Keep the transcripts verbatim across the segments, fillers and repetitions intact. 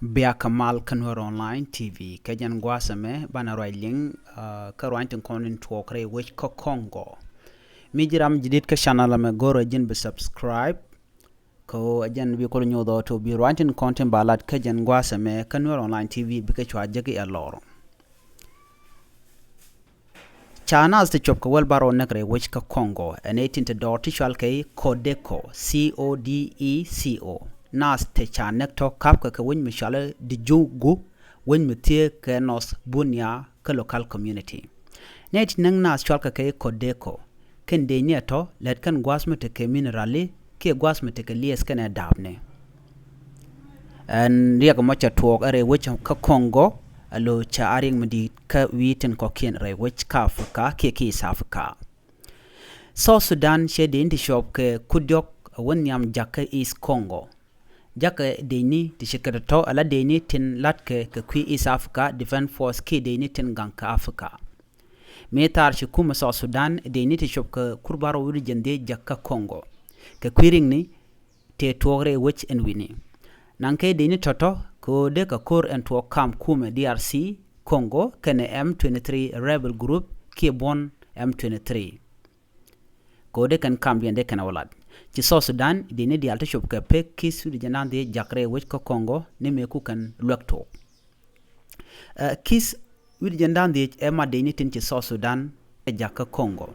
Bia kɛ mal kä Nuer Online T V. Kä jɛn gua̱a̱th ɛmɛ banɛ ruac liŋ, ah, kä ruany tin kɔn in tuɔɔk rɛy wec kä Congo. Mi ji̱ ram jidit kä channel ɛmɛ, go̱rɛ ji̱n bi subscribe. Kä ɛ jɛn bi kul nyuuth ɔ to bi ruany tin kɔn tin ba lat kä jɛn gua̱a̱th ɛmɛ kä Nuer Online T V bikɛ cua jek i̱ ɛ lɔr. Ca naath ti cuɔp kɛ wäl bärɔw näk rɛy wec kä Congo, ɛn ɛ tin te dɔɔr ti cual kɛ i̱ Codeco, C O D E C O. Naath te ca näk tɔ ka̱pkɛ kɛ wec mi cual i̱ Dijugu, wec mi thiee kɛ North Bunia kä local community. Nɛ ti näk naath cual kɛ kɛ i̱ Codeco, kɛn dec ni ɛ tɔ lät kɛn gua̱a̱th mi tekɛ mineral i̱ kiɛ gua̱a̱th mi tekɛ liɛth kɛnɛ daapni. Ɛn riɛk mɔ cɛ tuɔɔk ɛ rɛy wec kä Congo, ɛ lo̱ cɛ a riɛk mi di̱i̱t kä wi̱i̱ tin kɔ̱kiɛn rɛy wec kä Africa kiɛ ki East Africa. South Sudan cɛ dec ni ti cuɔp kɛ kur diɔ̱k ɛ wä nhiam jakä East Congo. Jakä dec ni ti ci kɛ tɔ̱tɔ̱ ɛ la dec ni tin la̱tkɛ kɛ kui̱ East Africa Defense Force kiɛ dec ni tin gaŋ kä Africa. Mi thaar ci kumɛ South Sudan dec ni ti cuɔp kɛ kur bärɔw wi̱cdɛ jiɛn dhieec jakä Congo. Kɛ kui̱ riɛk ni tëë tuɔɔk rɛy wec ɛn wi̱ni. Naŋ kɛ dec ni tɔ̱tɔ̱ kɛ ɣöö dee kɛ ko̱r ɛn tuɔɔk kam kumɛ D R C Congo kɛnɛ M twenty-three rebel group kiɛ buɔ̱n M twenty-three. Kɛ ɣöö dee kɛn kamdiɛn dee kɛn ɛ wä lat. Ci South Sudan dec ni diaal ti cuɔp kɛ pek ki̱th wi̱cdɛ jiɛn da̱ŋ dhieec jakä rɛy wec kä Congo ni mëë ku kɛn luɛk tuɔɔk. Ɛ, ki̱th wi̱cdɛ jiɛn da̱ŋ dhieec ɛ mat dec ni tin ci South Sudan ɛ jakä Congo.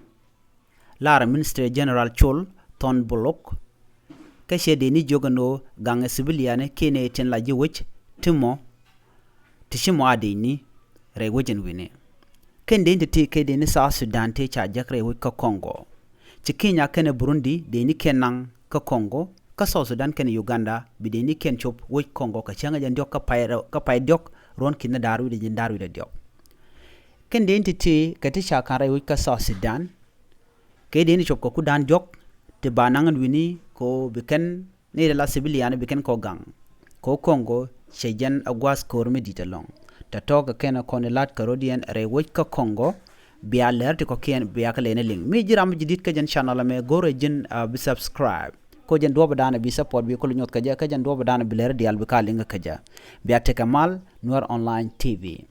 Lar Minister General Col Thon Bolok, kä cɛ dec ni jiök ɛn ɣöö gaŋɛ civilian kiɛ nɛy tin la ji̱ wec ti mɔ, ti ci mɔ a dec ni rɛy wec ɛn wi̱ni. Kɛn dec ni ti ti kɛ dec ni South Sudan ti ca jek rɛy wec kä Congo. Ci Kenya kɛnɛ Burundi dec ni kiɛn naŋ kä Congo, kä South Sudan kɛnɛ Uganda bi dec ni kiɛn cop wec Congo kɛ cäŋ jɛn diɔ̱k kä pay, kä pay diɔ̱k ruɔ̱n ki̱n da̱r wi̱cdɛ jiɛn da̱r wi̱cdɛ diɔ̱k. Kɛn dec ni ti ti kɛ ti ca ka̱n rɛy wec kä South Sudan, kɛ dec ni cuɔp kɛ kudan diɔ̱k ti ba naŋ ɛn wi̱ni kɛ ɣöö bi kɛn ni ti la civilian bi kɛn kɔ gaŋ. Kɛ ɣöö Congo cɛ jɛn a gua̱a̱th ko̱r mi di̱t ɛlɔ̱ŋ. Tɔ̱tɔ̱ kɛ kɛn kɔn ilat kɛ rɔ̱diɛn rɛy wec kä Congo, bia lɛr ti kɔ̱kiɛn bia kɛ lɛn ɛ liŋ. Mi ji̱ ram ji̱ di̱t kä jɛn channel ɛmɛ, go̱rɛ ji̱n, ah, bi subscribe. Kɛ ɣöö jɛn duɔ̱ɔ̱p dan bi support bi kul nyuɔth kä jɛ, kä jɛn duɔ̱ɔ̱p dan bi lɛr diaal bi ka liŋ kä jɛ. Bia tekɛ mal, Nuer Online T V.